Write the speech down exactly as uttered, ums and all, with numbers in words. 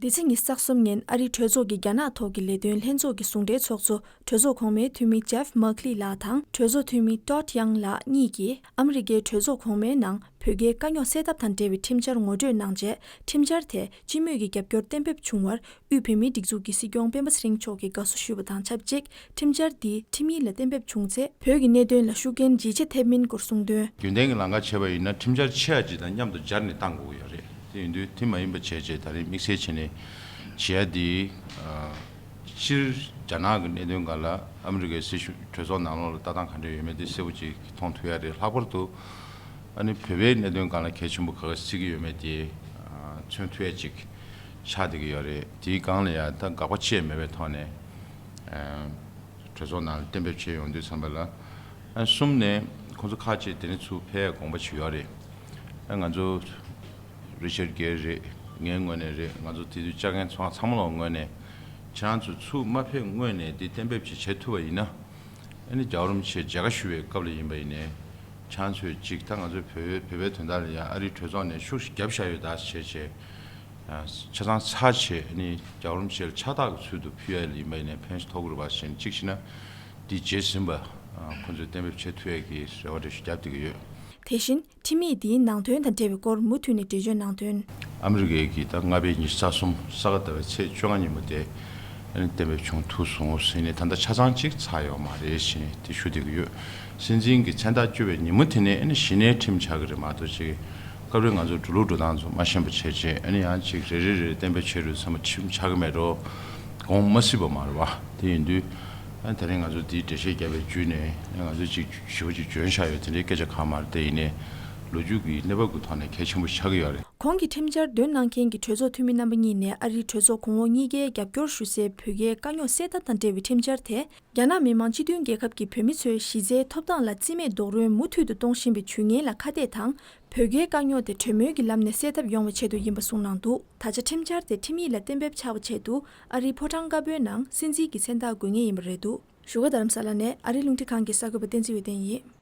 འདི་ཚེས་ཉི་ཤུ་རྩ་གསུམ་ཉིན་ཨ་རིའི་གྲོས་ཚོགས་ཀྱི་རྒྱ་ནག་ཐོག་གི་ལས་དོན་ལྷན་ཚོགས་ཀྱི་ཟུང་འབྲེལ་ཚོགས་གཙོ་གྲོས་ཚོགས་གོང་མའི་འཐུས་མི་Jeff Merkley ལགས་དང་གྲོས་ཚོགས་འཐུས་མི་Todd Young ལགས་གཉིས་ཀྱིས་ཨ་མི་རི་ཀའི་གྲོས་ཚོགས་གོང་མའི་ནང་བོད་རྒྱའི་དཀའ་རྙོག་སེལ་ཐབས་དང་འབྲེལ་བའི་ཁྲིམས་འཆར་ངོ་སྤྲོད་གནང་རྗེས། ཁྲིམས་འཆར་དེ་སྤྱི་མོས་ཀྱི་རྒྱབ་སྐྱོར་གཏན་འབེབས་བྱུང་བར་དབུས་བོད་མིའི་སྒྲིག་འཛུགས་ཀྱི་སྲིད་སྐྱོང་སྤེན་པ་ཚེ་རིང་མཆོག་གིས་དགའ་བསུ་ཞུས་པ་དང་ཆབས་ཅིག་ཁྲིམས་འཆར་འདི་ཁྲིམས་ཡིག་ལ་གཏན་འབེབས་བྱུང་ཚེ། བོད་ཀྱི་གནད་དོན་ལ་ཤུགས་རྐྱེན་ཇེ་ཆེ་ཐེབས་མིན་སྐོར་གསུངས་དོན། རྒྱུན་ལྡན་གྱི་ལམ་ཁ་བྱས་པ་ཡིན་ན་ཁྲིམས་འཆར་ཆེ་བ་ཅིག་དང་མཉམ་དུ་སྦྱར་ནས་བཏང་དགོས་ཀྱི་ཡོད་རེད། དེ་ཡིན་དུས་དེ་མ་ཡིན་པ་བྱས་རྗེས་ད་རེས་དམིགས་བསལ་བྱས་ནས་བྱེད་ཡ་འདི། སྤྱིར་རྒྱ་ནག་གི་གནད་དོན་སྒང་ལ་ཨ་མི་རི་ཀའི་སྲིད་གཞུང་གྲོས་ཚོགས་ནང་ལོགས་ལ་ལྟ་སྟངས་ག་འདྲ་ཡོད་མེད་དེ་གསལ་པོ་ཅིག་མཐོང་ཐུབ་ཡ་རེད། ལྷག་པར་དུ་ཨ་ནི་བོད་པའི་གནད་དོན་སྒང་ལ་གལ་ཆེན་པོ་ག་ག་བརྩི་གི་ཡོད་མེད་དེ་མཚོན་ཐུབ་ཡ་ཅིག་ཆགས་བསྡད་ཀྱི་ཡོད་རེད། དེའི་སྒང་ལ་ཡ་ད་དགག་པ་བཅས་མེད་པའི་ཐོག་ནས། གྲོས་ཚོགས་ནང་ལ་གཏན་འབེབས་བྱས་ཡོང་དུས་ཙམ་པ་ལ། ཨ་གསུམ་ནས་ཁོང་ཚོ་ཁག་ཅིག་དེ་ནས་ཚུར་ཕེབས་ཡ་དགོངས་པ་ཅིག་ཡོད་རེད། ཨ་ང་ཚོ་Richard Gere རེད། ངའི་ངོས་ནས་རེད། ང་ཚོ་དེ་དུས་བཅར་མཁན་ཚོ་ཚང་མ་ལ་ངོས་ནས་ཁྱེད་རང་ཚོ་ཚུར་མ་ཕེབས་སྔོན་ནས་དེ་གཏན་འབེབས་ཅིག་བྱེད་ཐུབ་པ་ཡིན་ན། ཨ་ནི་རྒྱལ་བ་རིན་པོ་ཆེ་མཇལ་ཁ་ཞུ་བའི་སྐབས་ལ་ཡིན་པ་ཡིན་ནའི་ཁྱེད་རང་ཚོས་ཅིག་ད་ང་ཚོའི་བོད་བོད་པའི་དོན་དག་ལ་ཡ་ཨ་རིའི་གྲོས་ཚོགས་ནས་ཤུགས་ཤིག་བརྒྱབ་བཞག་ཡོད་ད་བྱས་བྱས། ཆ་ཚང་ཚར་བྱས་ནི་རྒྱལ་བ་རིན་པོ་ཆེ་ལ་ཕྱག་རྟགས་ཀྱི་ཚུལ་དུ་ཕུལ་ཡ་ཡིན་པ་ཡིན་ནའི་ཕན་ཐོགས་ཀྱི་རེད་པ་ཞེས་གཅིག་བྱས་ན། འདི་རྗེས་ཟིན་པ་ཁོང་ཚོས་གཏན་འབེབས་བྱེད་ཐུབ་ཡ་གི་རེ་བ་འདྲ་ཞིག་བརྒྱབ་བསྡད་ཀྱི་ཡོད། དེ་བཞིན་ཁྲིམས་ཡིག་འདིའི་ནང་དོན་དང་འབྲེལ་བའི་སྐོར་མུ་མཐུད་ནས་འགྲེལ་བརྗོད་གནང་དོན། ཨ་མི་རི་ཀའི་གི་ད་ལྔ་པའི་ཉི་ཤུ་རྩ་གསུམ་ས་ག་ཟླ་བའི་ཚེས་བཅོ་ལྔ་ཉིན་མོ་དེ་གཏན་འབེབས་བྱུང་ཐུབ་སོང་ཟེར་ནས་ད་ལྟ་ཆ་ཚང་གཅིག་ཚར་ཡོད་མ་རེད་ཞེས་དེ་ཞུ་བསྡད་ཀྱི་ཡོད། སྲིད་འཛིན་གྱི་མཚན་རྟགས་བསྐྱོན་པའི་ཉིན་མོ་དེ་ནས་གཞི་ནས་ཁྲིམས་ཆགས་ཀྱི་རེད་མ་གཏོགས་ཅིག་སྐབས་རེ་ང་ཚོ་འགྲོ་ལུགས་འགྲོ་སྟངས་ཚོ་མ་ཤེས་པ་བྱས་རྗེས་ཨ་ནི་ཡང་ཅིག་རེ་རེ་རེ་གཏན་འབེབས་བྱས་རུ་ཚང་མ་ཁྲིམས་ཆགས་ཀྱི་མེད་འགྲོ་དགོངས་མ་སྲིད་པ་མ་རེད་པ། དེ་ཡིན་དུས་ཨ་ནི་དེ་རིང་ང་ཚོ་འདིའི་འགྲེལ་བཤད་བརྒྱབ་པའི་བརྒྱུད་ནས་ང་ཚོ་ཅིག་ཞི་བ་ཅིག་འཇོན་བཞག་ཡོད། དེ་འདྲའི་སྐད་ཆ་གང་མ་རེད། དེ་ཡིན་ནའི་ལོ་རྒྱུས་ཀྱི་གནས་བབ་ཀྱི་ཐོག་ནས་གལ་ཆེན་པོ་ཆགས་ཀྱི་ཡོད་རེད། གོང་གི་ཁྲིམས་འཆར་འདོན་གནང་མཁན་གྱི་གྲོས་ཚོགས་འཐུས་མི་རྣམ་པ་གཉིས་ནས་ཨ་རིའི་གྲོས་ཚོགས་གོང་འོག་གཉིས་ཀའི་རྒྱབ་སྐྱོར་ཞུ་སའི་བོད་རྒྱའི་དཀའ་རྙོག་སེལ་ཐབས་དང་འབྲེལ་བའི་ཁྲིམས་འཆར་དེ། རྒྱ་ནག་མི་དམངས་སྤྱི་མཐུན་རྒྱལ་ཁབ་ཀྱི་བོད་མི་ཚོའི་གཞི་རྩའི་ཐོབ་ཐང་ལ་རྩིས་མེད་རྡོག་རོལ་མུ་མཐུད་དུ་གཏོང་བཞིན་པའི་ཇུས་ངན་ལ་ཁ་གཏད་དང་། བོད་རྒྱའི་དཀའ་རྙོག་དེ་གྲོས་མོལ་གྱི་ལམ་ནས་སེལ་ཐབས་ཡོང་བའི་ཆེད་དུ་ཡིན་པ་གསུངས་གནང་འདུག་ད་ཆ་ཁྲིམས་འཆར་དེ་ཁྲིམས་ཡིག་ལ་གཏན་འབེབས་ཆགས་པའི་ཆེད་དུ་ཨ་རིའི་ཕོ་བྲང་དཀར་པོའི་ནང་སྲིད་འཛིན་གྱི་མཚན་རྟགས་དགོས་ངེས་ཡིན་པ་རེད་འདུག་བཞུགས་སྒར་རྡ་རམ་ས་ལ་ནས་ཨ་རིའི་རླུང་འཕྲིན་ཁང་གི་གསར་འགོད་པ་བསྟན་འཛིན་འོད་ལྡན་ཡིན།